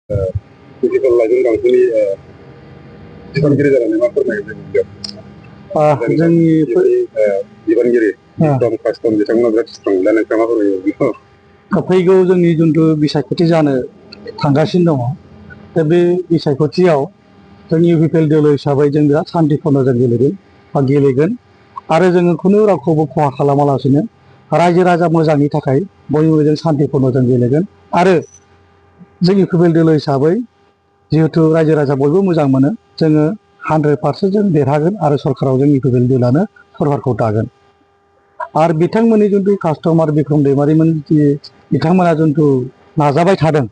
Digital लाइजों गांखोनि बिबानगिरि जानानै मा फोरमायनो जोंनि बिबानगिरि बिक्रम कास्टम बिथांमोना बिराद स्ट्रं दा नोंथाङा मा फोरमायो फैगौ जोंनि जिथु बिसायख'थि जानो थांगासिनो दङ दा बे बिसायख'थियाव जोंनि इउपिपिएल दोलो हिसाबै जों बिराद सान्थिपूर्ण जों गेलेदों बा गेलेगोन आरो जोङो खुनु रावखौबो खहा खालामालासिनो रायजो राजा मोजांनि थाखाय बयबो जों सान्थिपूर्ण जों गेलेगोन आरो जों इउपिपिएल दोलो हिसाबै जिहेतु रायजो राजा बयबो मोजां मोनो जोङो 100% जों देरहागोन आरो सरकाराव जों इउपिपिएल दोलोआनो सरकारखौ दागोन आरो बिथांमोननि जिथु कास्टमार बिक्रम दैमारिमोन बिथांमोना जिथु नाजाबाय थादों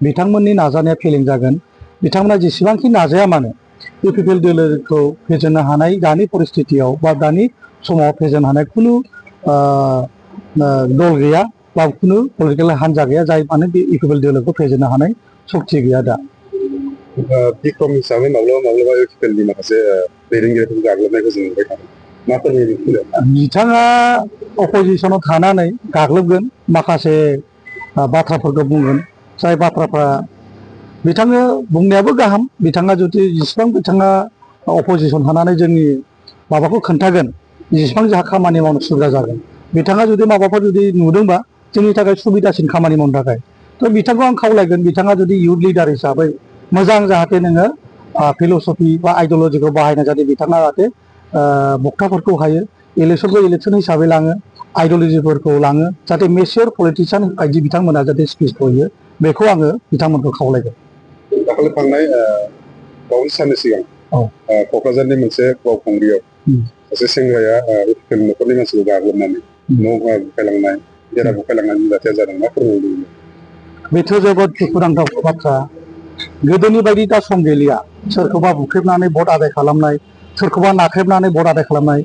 बिथांमोननि नाजानाया फेलें जागोन बिथांमोना जेसेबांखि नाजाया मानो इउपिपिएल दोलोखौ फेजेननो हानाय दानि परिस्थितियाव बा दानि समाव फेजेननो हानाय खुनु दल गैया बा खुनु पलिटिकेल हान्जा गैया जाय माने बे इउपिपिएल दोलोखौ फेजेननो हानाय सक्ति गैया दा बिक्रम हिसाबै माब्लाबा इउपिपिएलनि माखासे दैदेनगिरिफोरखौ गाग्लोबनायखौ जों नुबाय थादों मा फोरमायनो बिथाङा अपोजिसनाव थानानै गाग्लोबगोन माखासे बाथ्राफोरखौ बुंगोन जाय बाथ्राफ्रा बिथाङा बुंनायाबो गाहाम बिथाङा जुदि जेसेबां बिथाङा अपोजिसन थानानै जोंनि माबाखौ खोन्थागोन जेसेबां जोंहा खामानि मावनो सुबिदा जागोन बिथाङा जुदि माबाफोर जुदि नुदोंबा जोंनि थाखाय सुबिदासिन खामानि मावनो थाखाय थ' बिथांखौ आं खावलायगोन बिथाङा जुदि इयुथ लिडार हिसाबै मोजां जाहाथे नोङो फिल'सफि बा आइडियलजिखौ बाहायना जाहाथे बिथाङा जाहाथे बक्ताफोरखौ हायो इलेक्सनखौ इलेक्सन हिसाबै लाङो आइडियलजिफोरखौ लाङो जाहाथे मेसियर पलिटिशियान बायदि बिथांमोना जाहाथे स्पिच होयो बेखौ आङो बिथांमोनखौ खावलायगोन दाखालि थांनाय बावैसो साननि सिगां क'क्राझारनि मोनसे बावखुंग्रियाव सासे सेंग्राया इउपिपिएल न'खरनि मानसिखौ गाग्लोबनानै न' बुफायलांनाय बेरा बुफायलांनायनि जाथाया जादों मा फोरमायदों बेथ' जोबोद दुखुनांथाव बाथ्रा गोदोनि बायदि दा सम गैलिया सोरखौबा बुख्रेबनानै भट आदाय खालामनाय सोरखौबा नाख्रेबनानै भट आदाय खालामनाय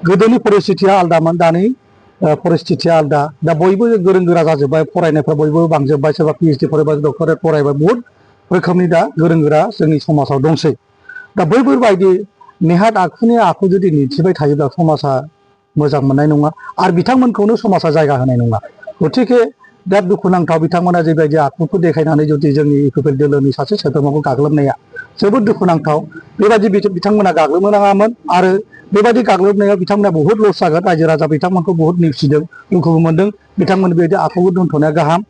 गोदोनि परिस्थितिया आलदामोन दानि परिस्थितिया आलदा दा बयबो गोरों गोरा जाजोब्बाय फरायनायफ्रा बयबो बांजोब्बाय सोरबा पिएइचडि फरायबाय डक्टरेट फरायबाय बहुद रोखोमनि दा गोरों गोरा जोंनि समाजाव दंसै दा बैफोरबायदि नेहाथ आखुनि आखु जुदि दिन्थिबाय थायोब्ला समाजा मोजां मोननाय नङा आरो बिथांमोनखौनो समाजा जायगा होनाय नङा गतिके बिराद दुखुनांथाव बिथांमोना जेबायदि आखुखौ देखायनानै जुदि जोंनि इउपिपिएल दोलोनि सासे सोद्रोमाखौ गाग्लोबनाया जोबोद दुखुनांथाव बेबायदि बिथांमोना गाग्लोबनो नाङामोन आरो बेबायदि गाग्लोबनायाव बिथांमोना बहुद लस जागोन रायजो राजा बिथांमोनखौ बहुद नेवसिदों दुखुबो मोनदों बिथांमोन बेबायदि आखुखौ दोनथ'नाया गाहाम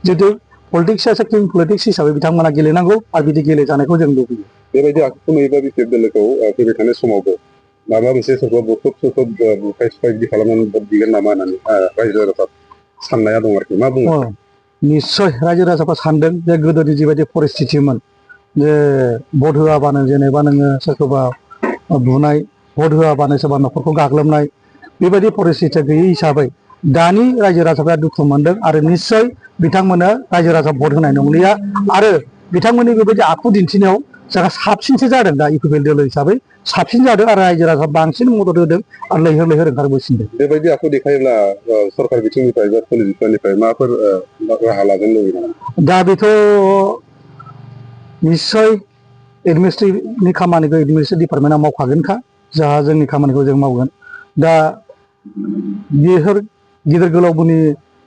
जिहेतु पलिटिक्सआसो किं पलिटिक्स हिसाबै बिथांमोना गेलेनांगौ आरो बिदि गेलेजानायखौ जों लुबैयो बेबायदि आखुखौ नुयोबा इउपिपिएल दोलोखौ फैबाय थानाय समावबो माबा मोनसे सोरखौबा बुख्रुब बुफाय सुफाय बिदि खालामनानै भट बिगोन नामा होननानै रायजो राजा साननाया दं आरोखि मा बुङो निस्सय रायजो राजाफ्रा सानदों जे गोदोनि जिबायदि परिस्थितिमोन जे भट होआबानो जेनेबा नोङो सोरखौबा बुनाय भट होआबानो सोरबा न'खरखौ गाग्लोबनाय बेबायदि परिस्थिति गैयै हिसाबै दानि रायजो राजाफ्रा दुखु मोनदों आरो निस्सय बिथांमोना रायजो राजा भट होनाय नंलिया आरो बिथांमोननि बेबायदि आखु दिन्थिनायाव जोंहा साबसिनसो जादों दा इउपिपिएल दोलो हिसाबै साबसिन जादों आरो रायजो राजा बांसिन मदद होदों आरो लैहोर लैहोर ओंखारबोसिनदों बेबायदि आखु देखायोब्ला सरकार बिथिंनिफ्राय बा पुलिस बिफाननिफ्राय माबाफोर राहा लाजानो लुबैयो नामा दा बेथ' निस्सय एडमिनिस्ट्रेटिभनि खामानिखौ एडमिनिस्ट्रेटिभ डिपार्टमेन्टआ मावखागोनखा जोंहा जोंनि खामानिखौ जों मावगोन दा बेफोर गिदिर गोलावफोरनि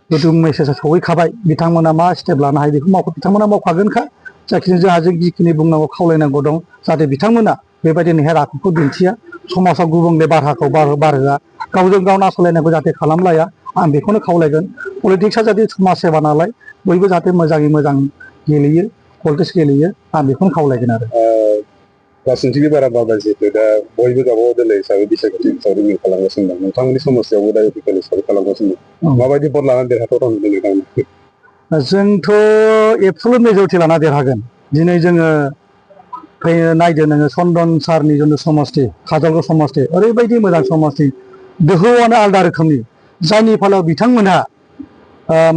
जिथु मेसेजआ सहैखाबाय बिथांमोना मा स्टेप लानो हायो बेखौ बिथांमोना मावखागोनखा जायखिजाया जोंहा जों जिखिनि बुंनांगौ खावलायनांगौ दं जाहाथे बिथांमोना बेबायदि नेहार आखुखौ दिन्थिया समाजाव गुबुंले बारहाखौ बारहोआ गावजों गाव नासयलायनायखौ जाहाथे खालामलाया आं बेखौनो खावलायगोन पलिटिक्सआ जाहाथे समाज सेवा नालाय बयबो जाहाथे मोजाङै मोजां गेलेयो पलिटिक्स गेलेयो आं बेखौनो खावलायगोन आरो राजनितिनि बारा बाबा जिहेतु दा बयबो गावबागाव दोलो हिसाबै बिसायख'थि हिसाबै रिभिउ खालामगासिनो दं नोंथांमोननि समस्यायावबो दा इउपिपिएल हिसाबै खालामगासिनो दं माबायदि भट लानानै देरहाथाव दं नोंथांमोन जोंथ' एबसुलुट मेजरिटि लाना देरहागोन दिनै जोङो नायदो नोङो चन्दन सारनि जिथु समस्ति काजलगाव समस्ति ओरैबायदि मोजां समस्ति दोहौआनो आलादा रोखोमनि जायनि फलाव बिथांमोनहा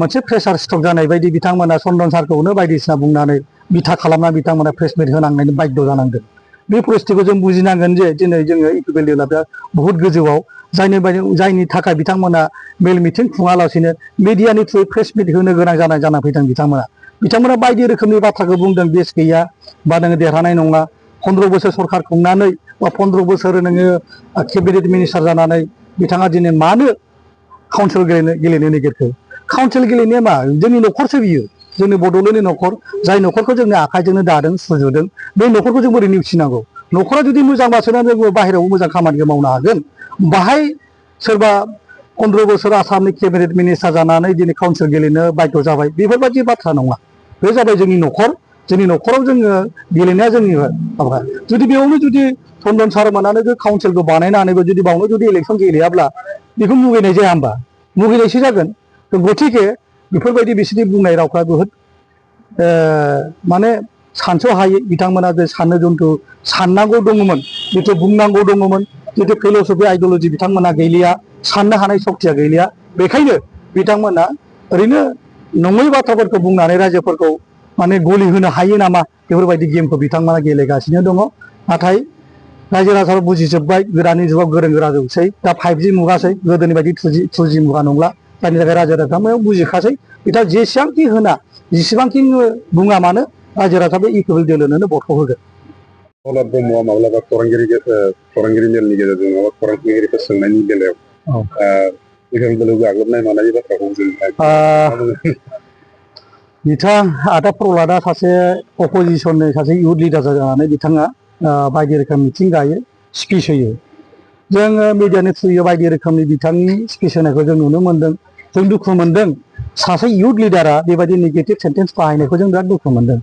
मोनसे प्रेसार स्ट्रक जानाय बायदि बिथांमोना चन्दन सारखौनो बायदिसिना बुंनानै बिथा खालामना बिथांमोना प्रेस मिट होनांनायनि बाध्य जानांदों बे परिस्थितिखौ जों बुजिनांगोन जे दिनै जोङो इउपिपिएल दोलोआ बहुद गोजौआव जायनि थाखाय बिथांमोना मेल मिथिं खुङालासिनो मिडियानि थ्रुयै प्रेस मिट होनो गोनां जाना फैदों बिथांमोना बायदि रोखोमनि बाथ्राखौ बुंदों बेस गैया बा नोङो देरहानाय नङा 15 बोसोर सरकार खुंनानै बा 15 बोसोर नोङो केबिनेट मिनिस्टार जानानै बिथाङा दिनै मानो काउन्सिल गेलेनो नागिरखो काउन्सिल गेलेनाया मा जोंनि न'खरसो बियो जोंनि बड'लेण्डनि न'खर जाय न'खरखौ जोंनि आखाइजोंनो दादों सुजुदों बे न'खरखौ जों बोरै नेवसिनांगौ न'खरा जुदि मोजांबासो जों बाहेरायाव मोजां खामानिखौ मावनो हागोन बाहाय सोरबा 15 बोसोर आसामनि केबिनेट मिनिस्टार जानानै दिनै काउन्सिल गेलेनो बाध्य जाबाय बेफोरबायदि बाथ्रा नङा बे जाबाय जोंनि न'खराव जोङो गेलेनाया जोंनि माबा जुदि बेयावनो जुदि टन्डन सारमोनानो काउन्सिलखौ बानायनानैबो जुदि बावनो जुदि इलेक्सन गेलेयाब्ला बेखौ मुगैनाय जाया होमबा मुगैनायसो जागोन गथिखे बेफोरबायदि बिसोरनि बुंनाय रावफ्रा बहुद माने सानस'हायै बिथांमोना जे साननो जन्थु साननांगौ दङमोन जितु बुंनांगौ दङमोन जितु फिलसफि आइडियलजि बिथांमोना गैलिया साननो हानाय सक्तिया गैलिया बेखायनो बिथांमोना ओरैनो नङै बाथ्राफोरखौ बुंनानै रायजोफोरखौ माने गलि होनो हायो नामा बेफोरबायदि गेमखौ बिथांमोना गेलेगासिनो दङ नाथाय रायजो राजाफ्रा बुजिजोब्बाय गोदाननि जुगाव गोरों गोरा जौसै दा 5G मुगासै गोदोनि बायदि 2G मुगा नंला जायनि थाखाय रायजो राजाफ्रा बुजिखासै बिथां जेसेबांखि होना जेसेबांखि बुङा मानो रायजो राजाफ्रा इकुवेल दोलोनोनो भटखौ होगोन प्रहलाद ब्रह्मआ माब्लाबा खौरांगिरि मेलनि गेजेरजों माबा खौरांगिरिफोर सोंनायनि बेलायाव इकुवेल दोलो गाग्लोबनाय मानायनि बाथ्राखौ जों बिथां आदा प्रहलादआ सासे अपोजिसननि सासे इउथ लिडार जानानै बिथाङा बायदि रोखोम मिथिं गायो स्पिच होयो जोङो मिडियानि थ्रुयै बायदि रोखोमनि बिथांनि स्पिच होनायखौ जों नुनो मोन्दों जों दुखु मोन्दों सासे इउथ लिडारा बेबायदि नेगेटिभ सेन्टेन्स बाहायनायखौ जों बिराद दुखु मोन्दों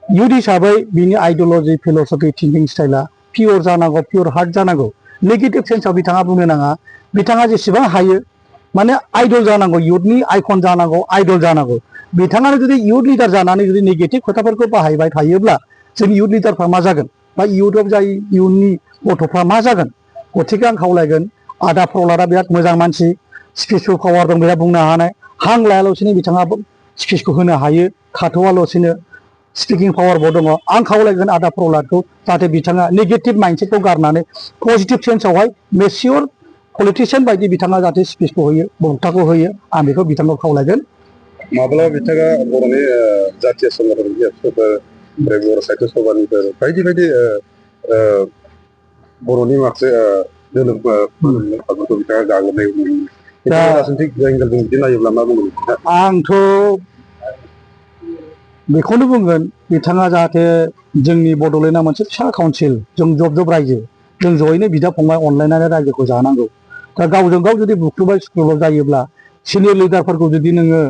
इउथ हिसाबै बिनि आइडियलजि फिलसफि थिंकिं स्टाइला पियर जानांगौ पियर हार्ट जानांगौ नेगेटिभ सेन्सआव बिथाङा बुंनो नाङा बिथाङा जेसेबां हायो माने आइडल जानांगौ इउथनि आइकन जानांगौ आइडल जानांगौ बिथाङानो जुदि इउथ लिडार जानानै जुदि नेगेटिभ खोथाफोरखौ बाहायबाय थायोब्ला जोंनि इउथ लिडारफ्रा मा जागोन बा इउथआव जाय इयुननि गथ'फ्रा मा जागोन गथिखे आं खावलायगोन आदा प्रहलादआ बिराद मोजां मानसि स्पिचफुल पावार दं बिराद बुंनो हानाय हां लायालासिनो बिथाङा स्पिचखौ होनो हायो खाथ'वालासिनो स्पिकिं पावारबो दङ आं खावलायगोन आदा प्रहलादखौ जाहाथे बिथाङा नेगेटिभ माइन्डसेटखौ गारनानै पजिटिभ सेन्सआवहाय मेसियर पलिटिशियान बायदि बिथाङा जाहाथे स्पिचखौ होयो बक्ताखौ होयो आं बेखौ बिथांखौ खावलायगोन माब्लाबा बिथाङा बर'नि जातीय संगठननि एबसुफोर बर' साहित्य सभानिफोर बायदि बायदि बर'नि माखासे दोलोफोरखौ बिथाङा गाग्लोबनाय दा राजनितिक एंगेलजों बिदि नायोब्ला मा बुंगोन आंथ' बेखौनो बुंगोन बिथाङा जाहाथे जोंनि बड'लेण्डआ मोनसे फिसा काउन्सिल जों जब रायजो जों जयैनो बिदा फंबाय अनलायनानै रायजोखौ जानांगौ दा गावजों गाव जुदि बुख्रुबाय सुख्रुबाय जायोब्ला सिनियर लिडारफोरखौ जुदि नोङो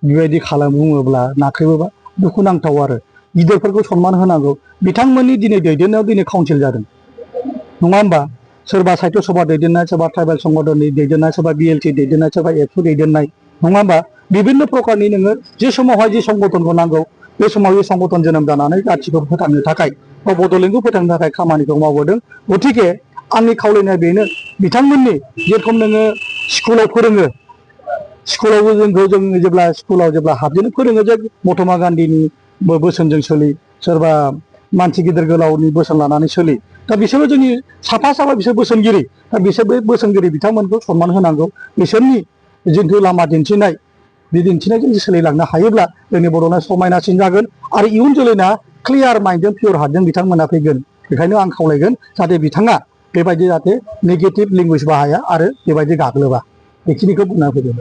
बेबायदि बुङोब्ला नाख्रेबोबा दुखु नांथाव आरो गिदिरफोरखौ सनमान होनांगौ बिथांमोननि दिनै दैदेननायाव दिनै काउन्सिल जादों नङा होमबा सोरबा साहित्य सभा दैदेननाय सोरबा ट्राइबेल संगठननि दैदेननाय सोरबा बिएलटि दैदेननाय सोरबा एबसु दैदेननाय नङा होमबा बिभिन्न प्रकारनि नोङो जे समावहाय जे संगठनखौ नांगौ बे समाव बे संगठन जोनोम जानानै जाथिखौ फोथांनो थाखाय बा बड'लेण्डखौ फोथांनो थाखाय खामानिखौ मावबोदों गथिखे आंनि खावलायनाया बेनो बिथांमोननि जेरखम नोङो स्कुलाव फोरोङो स्कुलावबो जों जेब्ला स्कुलाव जेब्ला हाबजेनो फोरोङो जे महात्मा गान्धीनि बोसोनजों सोलि सोरबा मानसि गिदिर गोलावनि बोसोन लानानै सोलि दा बिसोरबो जोंनि साफा बिसोर बोसोनगिरि दा बिसोर बे बोसोनगिरि बिथांमोनखौ सनमान होनांगौ बिसोरनि जिथु लामा दिन्थिनाय बे दिन्थिनायजों सोलिलांनो हायोब्ला जोंनि बड'लेण्डआ समायनासिन जागोन आरो इयुन जोलैना क्लियार माइन्डजों पियर हार्टजों बिथांमोना फैगोन बेखायनो आं खावलायगोन जाहाथे बिथाङा बेबायदि जाहाथे नेगेटिभ लेंगुवेज बाहाया आरो बेबायदि गाग्लोबा बेखिनिखौ बुंना फैदों